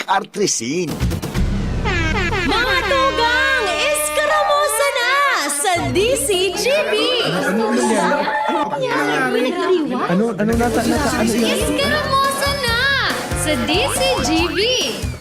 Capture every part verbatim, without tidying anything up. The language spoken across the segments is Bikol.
Artrisin. Mga tugang, eskaramosa na sa D C G B! Ano, ano nata, nata, ano yan? Eskaramosa na sa D C G B!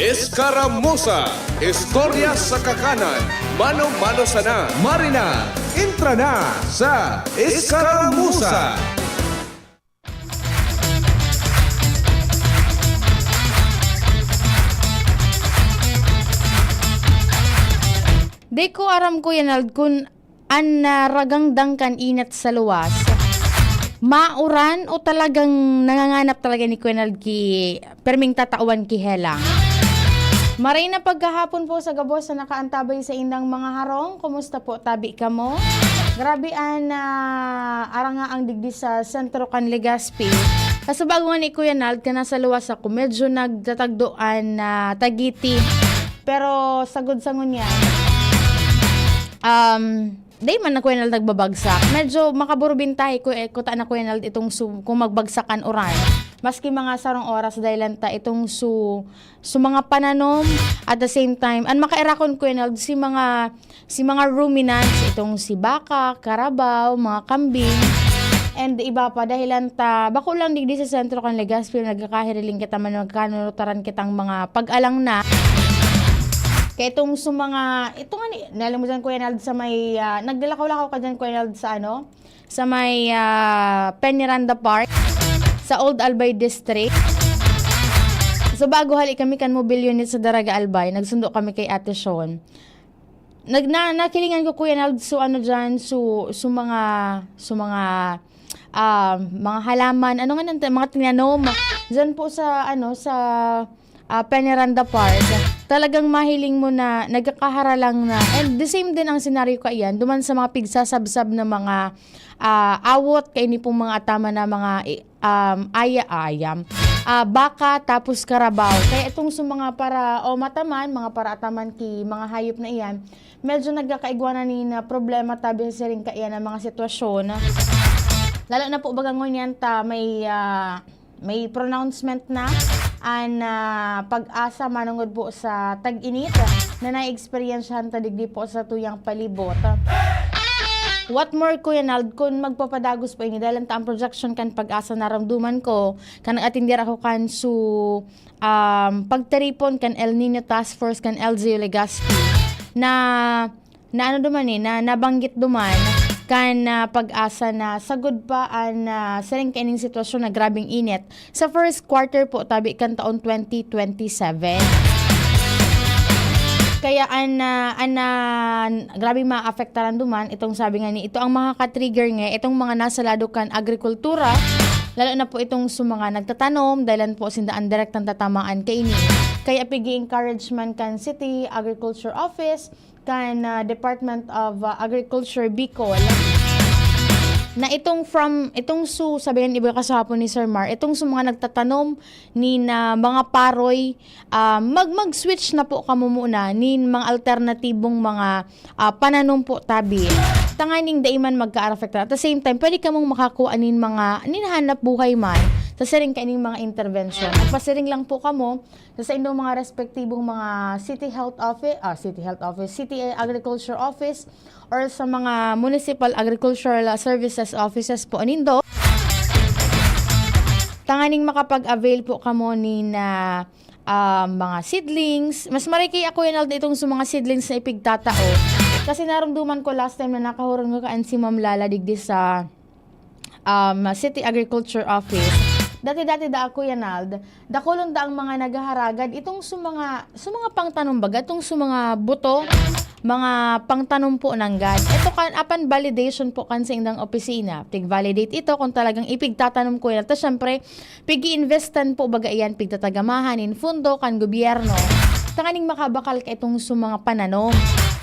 Eskaramosa, istorya sa kakanan, mano-mano sana. Marina, entra na sa Eskaramusa. Di ko aram, Kuya Nald, kun an naragangdang kan init sa luwas, mauran o talagang nanganganap talaga ni Kuya Nald ki perming tatawan ki helang. Maray na pagkahapon po sa gabos na nakaantabay sa indang mga harong. Kumusta po tabi kamo? Grabe an ah, arangaang digdi sa sentro kan Legazpi. Kaso bago nga ni Kuya Nald ka nasa luwas ako, medyo nagtatagdo an ah, tagiti. Pero sagod sa ngunyan, um, dai man na Kuya Nald nagbabagsak. Medyo makaburubintahe ko eh, kuta na Kuya Nald itong su, kung magbagsak an uran. Maski mga sarong oras dahil lang ta itong su, su mga pananom at the same time, an makairakon Kuya Nald, si mga si mga ruminants, itong si baka, karabaw, mga kambing, and iba pa, dahilan ta bako lang digdi sa sentro kan Legazpi nagkakahiriling kita man magkanurutaran kitang mga pag-alang na. Kaya itong sa mga, ito nga ni, nalam mo dyan, Kuya Nald, sa may, ah, naglalakaw-lakaw ka dyan, Kuya Nald, sa ano? Sa may ah, Peñaranda Park, sa Old Albay District. So bago hali kami kan mobil unit sa Daraga Albay, nagsundo kami kay Ate Sean. Nag, na, nakilingan ko, Kuya Nald, so ano dyan, so, so mga, so mga, ah, mga halaman, ano nga nang, mga tinanom. Dyan po sa, ano, sa ah, Peñaranda Park, talagang mahiling mo na nagkakaharalang na. And the same din ang senaryo kaiyan, duman sa mga pigsasabsab na mga ah, awot, kaini pong mga ataman na mga i- um, aya, ayam, ah, baka, tapos karabaw. Kaya itong sa mga para o mataman, mga para ataman ki mga hayop na iyan, medyo nagkakaigwa na ni na problema tabi sa siring kaiyan ang mga sitwasyon. Lalo na po baga ngunyan ta may ah, may pronouncement na an ah, PAGASA manungod po sa tag-init na naeksperyensyahan ta digdi po sa tuyang palibot. What more, Kuya Nald, kun magpapadagos po ini, dahil ta ang projection kan PAGASA naramduman ko, kan nag-atender ako kan su um, pagtiripon kan El Nino Task Force kan L G U Legazpi na na ano duman eh, na nabanggit duman kan ah, PAGASA na sagod pa an ah, siring kaining sitwasyon na grabeng init sa first quarter po tabi kan taon twenty twenty-seven. Kaya an ah, an ah, grabeng maapektaran duman itong sabi nga ni ito ang makaka-trigger nga itong mga nasa lado kan agrikultura, lalo na po itong sa mga nagtatanom, dahil po sinda ang direktang tatamaan kaini. Kaya pigi encouragement kan City Agriculture Office, kan ah, Department of ah, Agriculture Bicol na itong from itong su sabihan iba kasahapon ni Sir Mar, itong sa mga nagtatanom ni na mga paroy, ah, mag mag-switch na po kamo muna nin mga alternatibong mga ah, pananom po tabi, tanganing dai man magkaarapektaran. At the same time, pwede kamong makakuha nin mga nin hanap buhay man sa siring kaining mga intervention. Magpasiring lang po kamo sa saindong mga respektibong mga city health office, ah, city health office, city agriculture office, or sa mga municipal agricultural services offices po nindo. Tanganing makapag-avail po kamo ni na ah, mga seedlings. Mas maray kaya, Kuya Nald, itong sa mga seedlings na ipigtatao. Kasi narumduman ko last time na nakahuron ko kaan si Ma'am Lala digdi sa um, City Agriculture Office. Dati-dati da, Kuya Nald, dakulon da ang mga naghaharagad itong sa mga, sa mga pangtanom baga, itong sa mga buto, mga pangtanom po nanggad. Ito kan apan validation po kan sa indang opisina. Tig-validate ito kung talagang ipigtatanom ko yan. Tapos syempre, pigi-investan po baga iyan, pigtatagamahan nin fundo kan gobyerno tanganing makabakal ka itong sa mga pananom.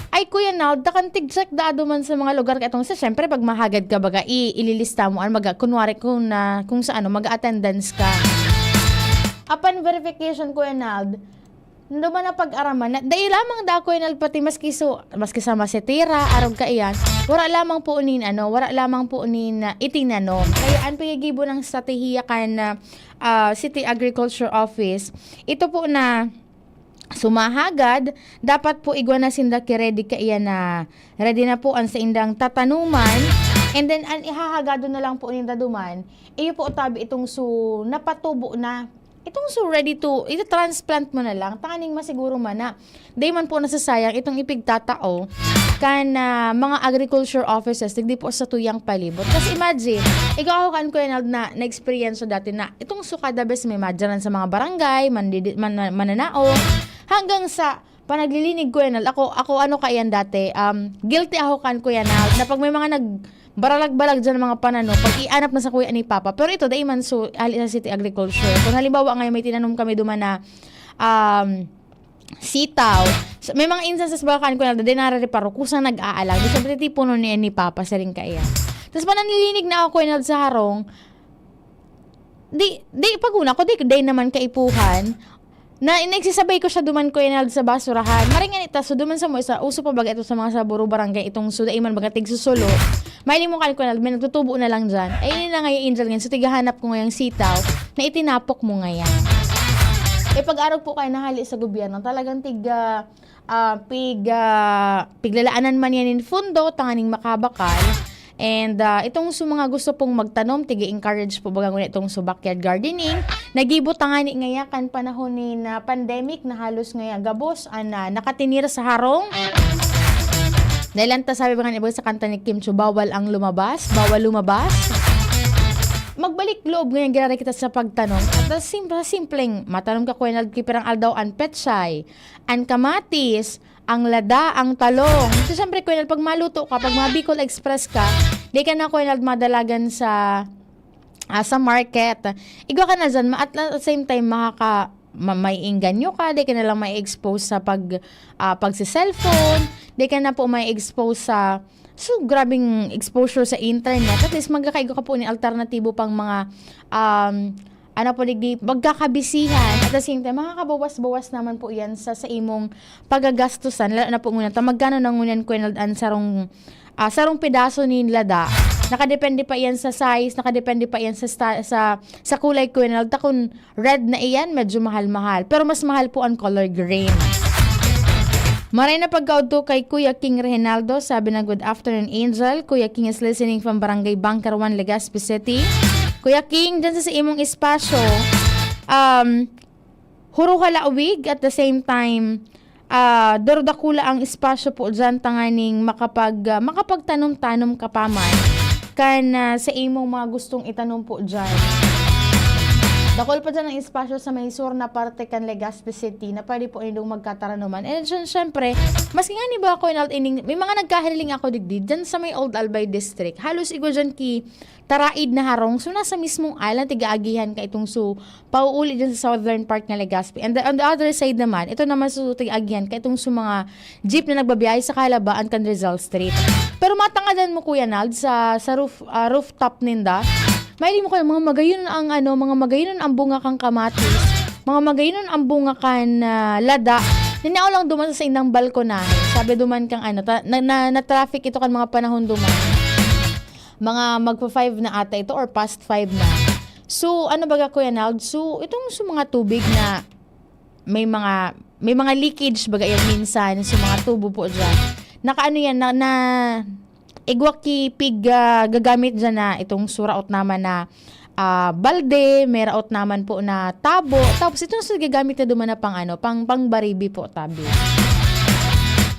Ay, Kuya Nald, takan tig-check da duman sa mga lugar ka itong sa, syempre, pag mahagad ka baga, i, ililista mo an maga, kunwari kung na, kung sa ano, mag-attendance ka. Apan verification, Kuya Nald, duman na pag-araman na, dai lamang da, Kuya Nald, pati maski so, maski sa masetira, arog ka iyan, wala lamang po nin, ano, wala lamang po nin ah, itinanom. Kaya ang pagigibo ng strategiya kan ah, ah, City Agriculture Office, ito po na sumahagad, dapat po igwa na sinda ki ready kaiyan na ready na po an saindang tatanuman. And then, an ihahagadon na lang po ninda duman, iyo po tabi itong su-, napatubo na. Itong su-, ready to, ita-transplant mo na lang, tanganing masiguro man na di man po nasasayang itong ipigtatao kan, ah, mga agriculture offices, digdi po sa tuyang palibot. Kasi imagine, ikaw ako kan Kuya Nald na na-experience dati na itong su-, kada bes may madyanan sa mga barangay, mandidi-, man-, mananao, hanggang sa panaglilinig, Kuya Nald. Ako, ako ano kaiyan dati, um, guilty ako kan Kuya Nald, na pag may mga nag-, baralag-balag dyan mga panano, pag ianap na sa kuya ni Papa. Pero ito, dai man su-, hali sa city agriculture. Kung halimbawa ngayon may tinanom kami duman na, um, sitaw, sa, may mga instances ba kan Kuya Nald, dai narareparo, kusang nag-aalang. Di siyempre, tipunon ni, ni Papa, siring kaiyan. Tas pananlilinig na ako, Kuya Nald, sa harong, di, di, pag una ko, di, di naman kaipuhan. Na, nagsisabay ko siya duman, Kuya Nald, sa basurahan. Maring anita, so duman sa mo, sa, uso pa baga ito sa mga saburo barangay, itong suda, iman baga tigsusulo. Mahiling mo kan, Kuya Nald, may nagtutubo na lang dyan. Ay, yun na nga yung Angel ngayon. So, tigahanap ko ngayong sitaw na itinapok mo ngayon. E, pag-arog po kayo nahali sa gobyerno, talagang tiga, ah, pig, ah, piglalaanan man yan in fundo, tanganing makabakal. And, ah, itong sa mga gusto pong magtanom, tig-encourage po baga ngunyan itong sa backyard gardening. Nagibo tangani ngaya kan panahon ni na pandemic na halos ngaya gabos an, ah, nakatinir sa harong. Dahil lang ta sabi ba nga iba sa kanta ni Kim Chiu, "Bawal ang lumabas, bawal lumabas." Magbalik loob ngayon, giraray kita sa pagtanom. At sa simple, simpleng, matanom ka, Kuya Nald, kipirang aldaw an pechay, an kamatis, ang lada, ang talong. So, siyempre, Kuya Nald, pag maluto ka, pag mga Bicol Express ka, di ka na, Kuya Nald, madalagan sa, ah, sa market. Igwa ka na dyan, ma-, at the same time, makaka-, ma-, may engganyo ka, di ka na lang may expose sa pag, ah, pagsi-cellphone, di ka na po may expose sa, so, grabing exposure sa internet. At least, magkakaigo ka po ni alternatibo pang mga, um, ano po, digdi, magkakabisihan. At the same time, makakabawas-bawas naman po yan sa, sa imong pagagastusan. Lalo na po ngunyan, ta magkano na ngunyan, Kuya Nald, an sarong, ah, sarong pedaso nin lada? Nakadepende pa yan sa size, nakadepende pa yan sa sta-, sa, sa kulay, Kuya Nald. Ta kun red na iyan, medyo mahal-mahal. Pero mas mahal po ang color green. Maray na pagkaudto kay Kuya King Reginaldo, sabi na, "Good afternoon, Angel." Kuya King is listening from Barangay Bunker One, Legazpi City. Kuya King, dyan sa, sa imong espasyo, um, huro ka lawig, at the same time, ah, duro dakula ang espasyo po dyan, tanganing makapag-, ah, makapagtanom-tanom ka pa man kan, ah, sa imong mga gustong itanom po dyan. Dakul pa dyan ang espasyo sa may sur na parte kan Legazpi City na pwede po nindong magkataranoman. And syem-, syempre, maski nga ni ba ako in out ining, may mga nagkahiling ako digdi, dyan sa may Old Albay District. Halos igwa dyan ki taraid na harong. So, nasa mismong island, tiga-agihan ka itong su-, pauuli dyan sa southern part ng Legazpi. And the, on the other side naman, ito naman su-, tiga-agihan ka itong su mga jeep na nagbabiyahe sa kahalabaan kan Rizal Street. Pero matangadan mo, Kuya Nald, sa, sa roof, ah, rooftop ninda, mahiling mo kayo, mga magayon ang, ano, mga magayon ang bunga kang kamatis, mga magayon ang bunga kan, ah, lada, ninao lang duman sa indang balkonahe. Sabi duman kang, ano, ta-, na, na, na-traffic ito kan mga panahon duman. Mga magpa-five na ata ito or past five na. So, ano baga, Kuya Nald? So, itong sa mga tubig na may mga, may mga leakage baga yan minsan sa mga tubo po dyan. Nakaano yan, na, na, igwa ki pig, ah, gagamit dyan na itong suraot naman na, ah, balde, may raot naman po na tabo. Tapos itong sa gagamit na duman na pang ano, pang, pang baribi po, tabi.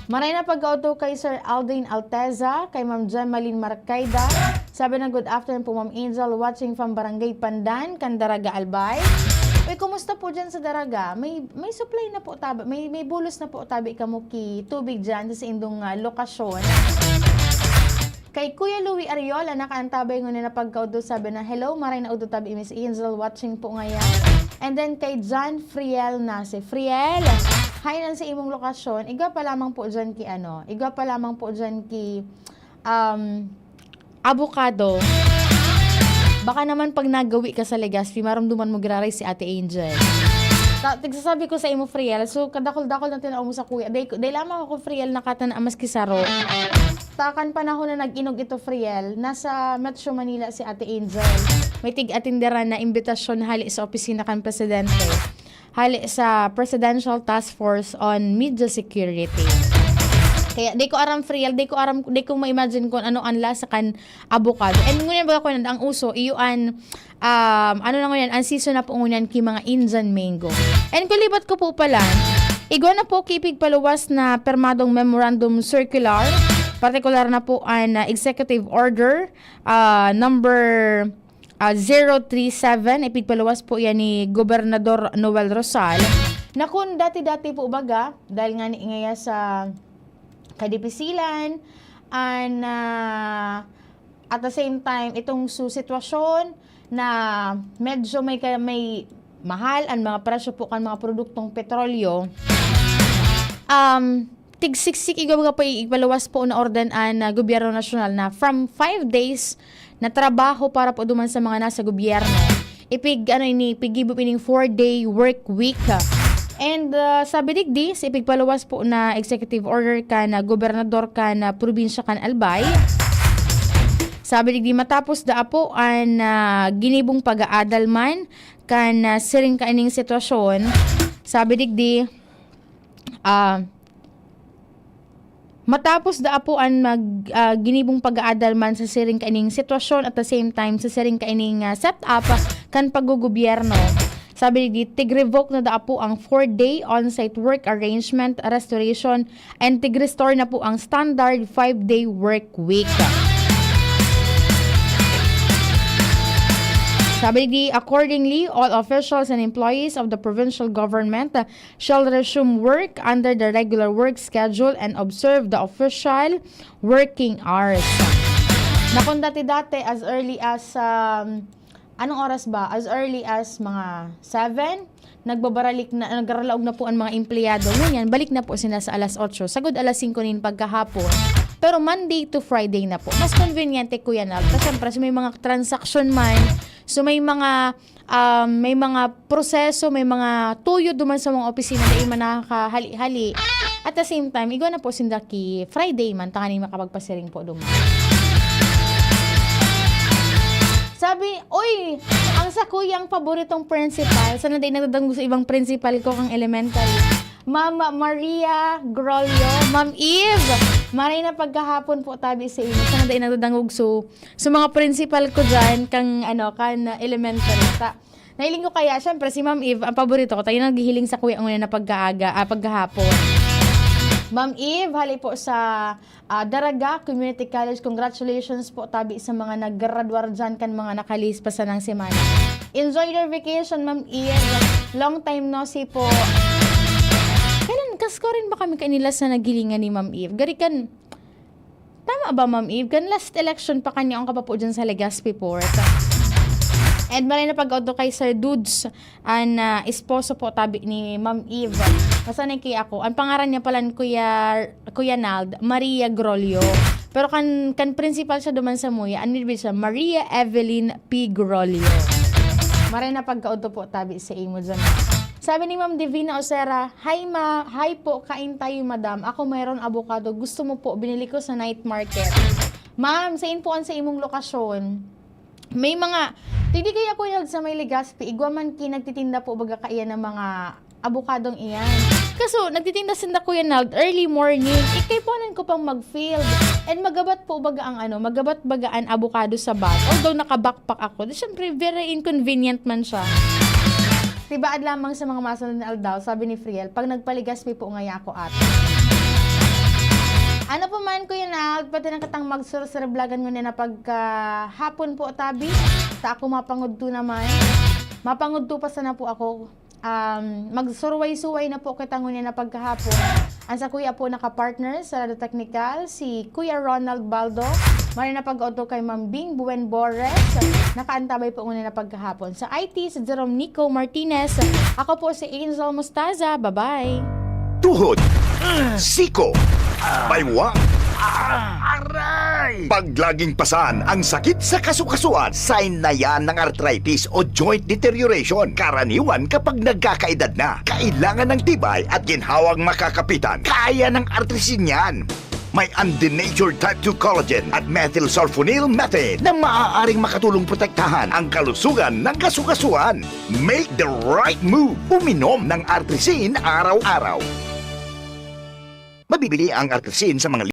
Maray na pagkauto kay Sir Aldrin Alteza, kay Ma'am Jemalyn Marcaida. Sabi na, "Good afternoon po, Ma'am Angel, watching from Barangay Pandan, Candaraga, Albay." Uy, kumusta po dyan sa Daraga? May, may supply na po tabi, may, may bulos na po tabi kamo ki tubig dyan sa indong, ah, lokasyon. Kay Kuya Louie Ariola, nakaantabay ngunyan na pagkaudto, sabi na, "Hello, maray na udto tabi, Miss Angel, watching po ngayon." And then kay John Friel na si Friel. Hi, nan sa imong lokasyon. Igwa pa lamang po dyan ki ano, igwa pa lamang po dyan ki, um, avocado. Baka naman pag nagawi ka sa Legazpi, marumduman mo giraray si Ate Angel. Ta-, tigsasabi ko sa imo, Friel. So, kadakol-dakol na tinao mo sa kuya. Day, day lamang ako, Friel, nakatan amas ki saro. Ta kan panahon na nag-inog ito, Friel, nasa Metro Manila si Ate Angel. May tig-atinderan na imbitasyon hali sa opisina kan presidente. hali sa Presidential Task Force on Media Security. Kaya di ko aram, Friel, di ko aram, di ko ma-imagine kung ano ang lasa kan avocado. And ngunyan baga ko na, ang uso, iyo an, um, ano na ngunyan, ang season na po ngunyan ki mga Indian mango. And kulibat ko po pala, igwa na po ki ipigpaluwas na permadong memorandum circular, partikular na po an, ah, executive order, ah, number, ah, zero three seven, ipigpaluwas po yan ni Gobernador Noel Rosal, na kun dati-dati po baga, dahil nga ni ngaya sa kadipisilan, and, ah, at the same time, itong su sitwasyon na medyo may ka may mahal ang mga presyo po kan mga produktong petrolyo, um, tig-siksik igwa baga po i igpaluwas po na orden an, ah, gobyerno nasyonal na from five days na trabaho para po duman sa mga nasa gobyerno, ipig ano ini, piggibo ining four-day work week. And, ah, sabi digdi, sa ipigpaluwas po na executive order kan, ah, gobernador kan, ah, probinsya kan Albay, sabi digdi, matapos daa po an, ah, ginibong pag-aadal man kan, ah, siring kaining sitwasyon, sabi digdi, ah, matapos daa po an mag, ah, ginibong pag-aadal man sa siring kaining sitwasyon at the same time sa siring kaining, ah, setup kan paggogobyerno. Sabi digdi, tig-revoke na daa po ang four-day on-site work arrangement restoration and tig-restore na po ang standard five-day work week. Sabi digdi, accordingly, all officials and employees of the provincial government shall resume work under the regular work schedule and observe the official working hours. Na kung dati-dati, as early as, um, anong oras ba? As early as mga seven, nagbabaralik na, nagralaog na po ang mga empleyado. Ngunyan, balik na po sila sa alas otso, sagod alas singko nin pagkahapon. Pero Monday to Friday na po. Mas conveniente, Kuya Nal. Kasi syempre, sa may mga transaksyon man, so may mga um, may mga proseso, may mga tuyo duman sa mga opisina na man nakakahali-hali. At the same time, igwa na po sinda ki Friday man, tanganing makapagpasiring po duman. Sabi, "Uy, ang sakuyang paboritong principal, sana di nagdadangog sa ibang principal ko kang elementary. Ma'am Maria Grolio, Ma'am Eve, maray na pagkahapon po tabi sa inyo. Sana di nagdadangog so, so mga principal ko dyan, kang ano, kan elementary." Ta, Nahiling ko kaya, syempre, si Ma'am Eve, ang paborito ko, tayo naghihiling sa kuya ngunyan na pagkaaga, ah, pagkahapon. Ma'am Eve, hali po sa, ah, Daraga Community College, congratulations po, tabi sa mga naggraduar dyan kan mga nakalis pa sanang semana. Enjoy your vacation, Ma'am Eve. Long time no see po. Kailan, kasko rin ba kami kanila sa naghilingan ni Ma'am Eve? Gari kan, Tama ba, Ma'am Eve? Kan last election pa kanya ang kapapo dyan sa Legazpi Port. And maray na pag-auto kay Sir Dudes, an, ah, esposo po tabi ni Ma'am Eve. Masanay kaya ako. Ang pangaran niya pala ni Kuya, Kuya Nald, Maria Grolio. Pero kan, kan principal siya duman sa Muya, an nibid siya, Maria Evelyn P. Grolio. Maray na pagka-auto po tabi sa imo dyan. Sabi ni Ma'am Divina Osera, "Hi, ma-, hi po, kain tayo, madam. Ako mayroon abukado. Gusto mo po, binili ko sa night market." Ma'am, sain po an sa imong lokasyon? May mga, tigdi kaya, Kuya Nald, sa may Legazpi, igwa man ki nagtitinda po, baga kaiyan ng mga abukadong iyan. Kaso, nagtitinda sinda, Kuya Nald, early morning. Ikaipunan ko pang mag-field. And magabat po baga ang ano, magabat baga an abukado sa bag. Although naka-backpack ako. Di, syempre, very inconvenient man siya. Tibaad lamang sa mga masunod na aldaw, sabi ni Friel, "Pag nagpa-Legazpi po ngaya ako, ate." Ano po man, Kuya Nald, pati na kitang magsursurblagan ngunyan na pagkahapon po, tabi. Ta ako mapangudto naman. Mapangudto pa sana po ako. Um, magsuruway-suway na po kita ngunyan na pagkahapon. Ang sakuya po nakapartner sa Radyo Technical, si Kuya Ronald Baldo. Maray na pag-auto kay Ma'am Bing Buen Bores. Nakaantabay po ngunyan na pagkahapon. Sa I T, si Jerome Nico Martinez. Ako po si Angel Mustaza. Bye-bye. Tuhod, siko, baywang. Aray! Pag laging pasan ang sakit sa kasukasuan, sign na yan ng arthritis o joint deterioration. Karaniwan kapag nagkakaedad na, kailangan ng tibay at ginhawang makakapitan. Kaya ng artrisin yan. May undenatured type two collagen at methylsulfonyl methane na maaaring makatulong protektahan ang kalusugan ng kasukasuan. Make the right move. Uminom ng Artrisin araw-araw. Mabibili ang Artrisin sa mga